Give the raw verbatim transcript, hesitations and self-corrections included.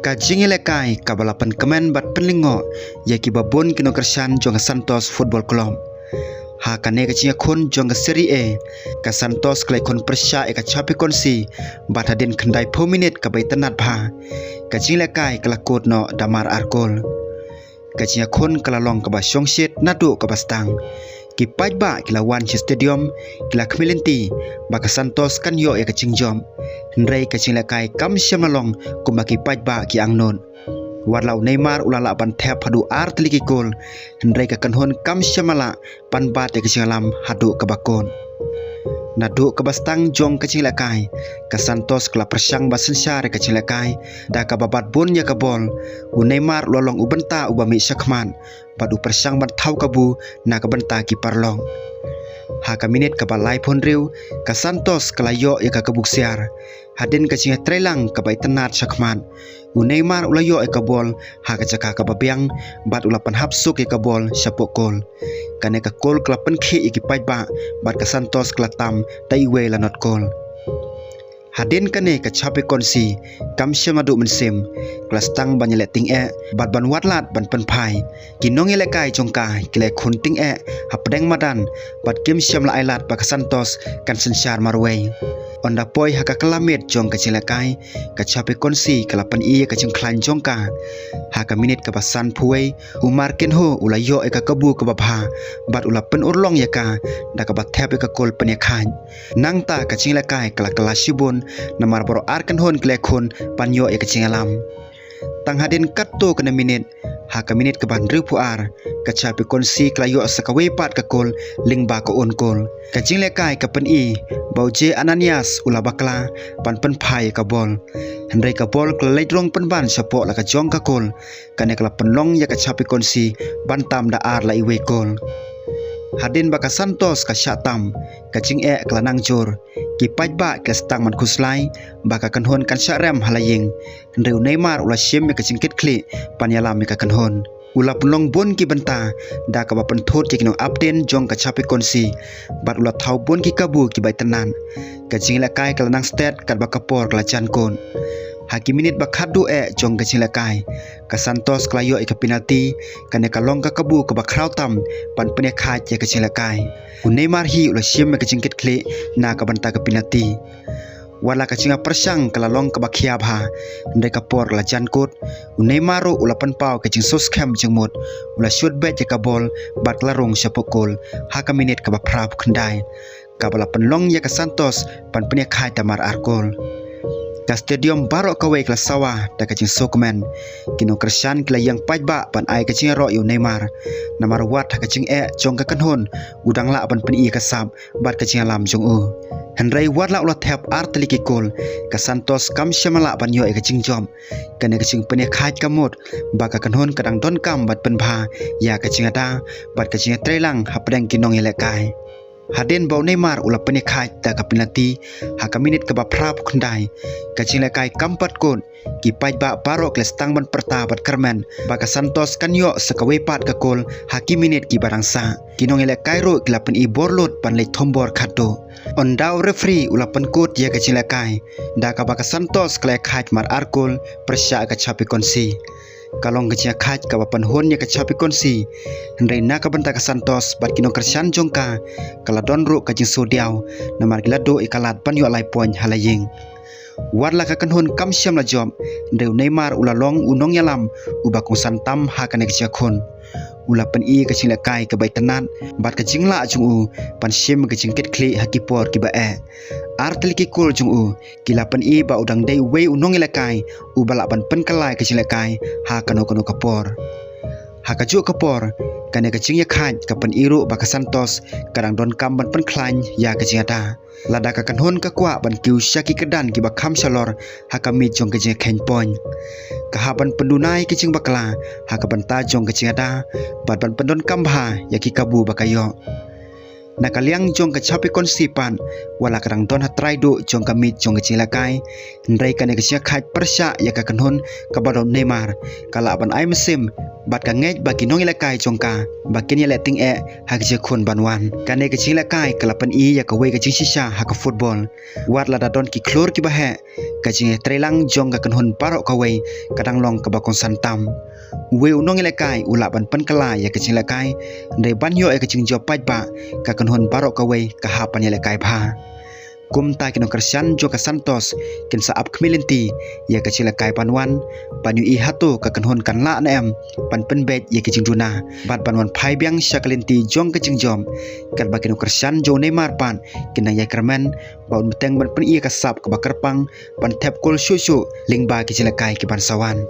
Ka jingïalehkai kaba la pynkmen bad pynlyngngoh ïa kiba bun ki nongkyrshan jong ka Santos Football Club. Ha kane ka jingïakhun jong ka Serie A, ka Santos ka la ïakhun pyrshah ïa ka Chapecoense bad hadien khyndai phew minit kaba itynnad bha, ka jingïalehkai ka la kut noh da mar ar kol. Ka jingïakhun ka la long kaba shongshit naduh kaba stang. Ki paidbah ki la wan sha stadium, ki la khmih lynti ba ka Santos kan ïoh ïa ka jingjop. Hynrei ka jingïalehkai kam shym la long kumba ki paidbah ki angnud. Wat la u Neymar u la lah ban thep haduh ar tylli ki kol, hynrei ka kynhun kam shym la lah ban bat ïa ka jingïalam haduh kaba kut. Naduh kaba stang jong ka jingïalehkai, ka Santos ka la pyrshang ban synshar ïa ka jingïalehkai da kaba bat bun ïa ka bol. U Neymar u la long u bynta uba mih shakhmat bad u pyrshang ban thaw kabu na ka bynta ki paralok. Ha ka minit kaba laiphew hynriew, ka Santos ka la ïoh ïa ka kabu ksiar hadien ka jingïatreilang kaba itynnad shakhmat. U Neymar u la ïoh ïa ka bol ha ka jaka kaba biang bad u la pynhap suk ïa ka bol shapoh kol. Kane ka kol ka la pynkhih ïa ki paidbah bad ka Santos ka la tam da iwei la not kol. Hadien kane ka Chapecoense kam shym naduh mynsiem ka la sdang ban ïaleh tyngeh bad ban wad lad ban pynphai. Ki nongïalehkai jong ka ki la ïakhun tyngeh hapdeng madan bad kim shym la ailad ba ka Santos kan synshar marwei. Ynda poi ha ka kylla miet jong ka jingïalehkai, ka Chapecoense ka la pyni ïa ka jingkhlaiñ jong ka. Ha ka minit kaba sanphew wei, u Marquinhos u la ïoh ïa ka kabu kaba bha bad u la pynurlong ïa ka da kaba thep ïa ka kol pynïakhaid. Nangta ka jingïalehkai ka la kylla shibun namar baroh ar kynhun ki la ïakhun ban ïoh ïa ka jingïalam. Tang hadien katto katne minit, ha ka minit kaba hynriewphew ar, ka Chapecoense ka la ïoh sa kawei pat ka kol lyngba ka own goal. Ka jingïalehkai ka pyni ba u Jay Ananias u la bakla ban pynphai ïa ka bol. Hynrei ka bol ka la leit rung pynban shapoh la ka jong ka kol. Kane ka la pynlong ïa ka Chapecoense ban tam da ar la iwei kol. Hadien ba ka Santos ka shah tam, ka jingeh ka la nang jur. Ki paidbah ki la sdang ban khuslai ba ka kynhun kan shah rem ha la ïing. Hynrei u Neymar u la shim ïa ka jingkitkhlieh ban ïalam ïa ka kynhun. U la pynlong bun ki bynta da kaba pynthut ïa ki nongap dien jong ka Chapecoense bad u la thaw bun ki kabu kiba itynnad. Ka jingïalehkai ka la nang stet katba ka por ka la jan kut. Ha ki minit ba khatduh eh jong ka jingïalehkai, ka Santos ka la ïoh ïa ka penalty. Kane ka long ka kabu kaba khraw tam ban pynïakhaid ïa ka jingïalehkai. U Neymar hi u la shim ïa ka jingkitkhlieh na ka bynta ka penalty. Wat la ka jingïapyrshang ka la long kaba khia bha, hynrei ka por la jan kut. U Neymar ruh u la pynpaw ka jingsngewskhem jingmut. U la shut beit ïa ka bol bad ka la rung shapoh kol ha ka minit kaba phra phew khyndai, kaba la pynlong ïa ka Santos ban pynïakhaid da mar ar kol. Ka stadium baroh kawei ka la sawa da ka jingsngewkmen. Ki nongkyrshan ki la ïeng paidbah ban ai ka jingïaroh ïa u Neymar. Namar wat ha ka jingeh jong ka kynhun, u dang lah ban pyni ïa ka sap bad ka jingïalam jong u. Hynrei wat la u la thep ar tylli ki kol, ka Santos kam shym la lah ban ïoh ïa ka jingjop. Kane ka jingpynïakhaid ka mut ba ka kynhun ka dang donkam ban pynbha ïa ka jingada bad ka jingïatreilang hapdeng ki nongïalehkai. Hadien ba u Neymar u la pynïakhaid da ka penalty ha ka minit kaba phra phew khyndai, ka jingïalehkai kam pat kut. Ki paidbah baroh ki la sdang ban pyrta bad kyrmen ba ka Santos kan ïoh sa kawei pat ka kol ha ki minit kiba dang sah. Ki nongïalehkai ruh ki la pyni bor lut ban leit thombor khatduh. Ynda u referee u la pynkut ïa ka jingïalehkai da kaba ka Santos ka la ïakhaid mar ar kol pyrshah ka Chapecoense. Ka long ka jingïakhaid kaba pynhun ïa ka Chapecoense. Hynrei na ka bynta ka Santos bad ki nongkyrshan jong ka, ka la don ruh ka jingsngewdiaw namar ki la duh ïa ka lad ban ïoh lai point ha la ïing. Wat la ka kynhun kam shym la jop, hynrei u Neymar u la long u nongïalam uba kongsan tam ha kane ka jingïakhun. U la pyni ka jingïalehkai kaba itynnad bad ka jinglah jong u ban shim ka jingkitkhlieh ha ki por kiba eh. Ar tylli ki kol jong u ki la pyni ba u dang dei uwei u nongïalehkai uba lah ban pynkylla ïa ka jingïalehkai ha kano kano ka por. Ha kajuh ka por, kane ka jingïakhaid ka pyni ruh ba ka Santos ka dang donkam ban pynkhlaiñ ïa ka jingada. Lada ka kynhun ka kwah ban kiew sha ki kyrdan kiba kham shalor ha ka miej jong ka jingïakheiñ point, ka hap ban pynduna ïa ki jingbakla ha ka bynta jong ka jingada bad ban pyndonkam bha ïa ki kabu ba ka ïoh. Na ka liang jong ka Chapecoense pat, wat la ka dang don ha trai duh jong ka miej jong ka jingïalehkai, hynrei kane ka jingïakhaid pyrshah ïa ka kynhun kaba don u Neymar ka lah ban ai mynsiem bad ka ngeit ba ki nongïalehkai jong ka ba kin ïaleh tyngeh ha ki jingkhun ban wan. Kane ka jinglehkai ka la pyni ïa kawei ka jingshisha ha ka football. Wat lada don ki khlur kiba heh, ka jingïatreilang jong ka kynhun baroh kawei ka dang long kaba kongsan tam. Uwei u nongïalehkai u lah ban pynkylla ïa ka jinglehkai, hynrei ban ïoh ïa ka jingjop paidbah ka kynhun baroh kawei ka hap ban ïalehkai bha. Kumta ki nongkyrshan jong ka Santos kin sa ap khmih lynti ïa ka jinglehkai ban wan, ban ïohi hato ka kynhun kan lah ne em ban pynbeit ïa ki jingduna bad ban wan phai biang sha ka lynti jong ka jingjop. Katba ki nongkyrshan jong u Neymar pat kin nang ïakyrmen ba un bteng ban pyni ïa ka sap kaba kyrpang ban thep kol shuh shuh lyngba ki jinglehkai kiban sa wan.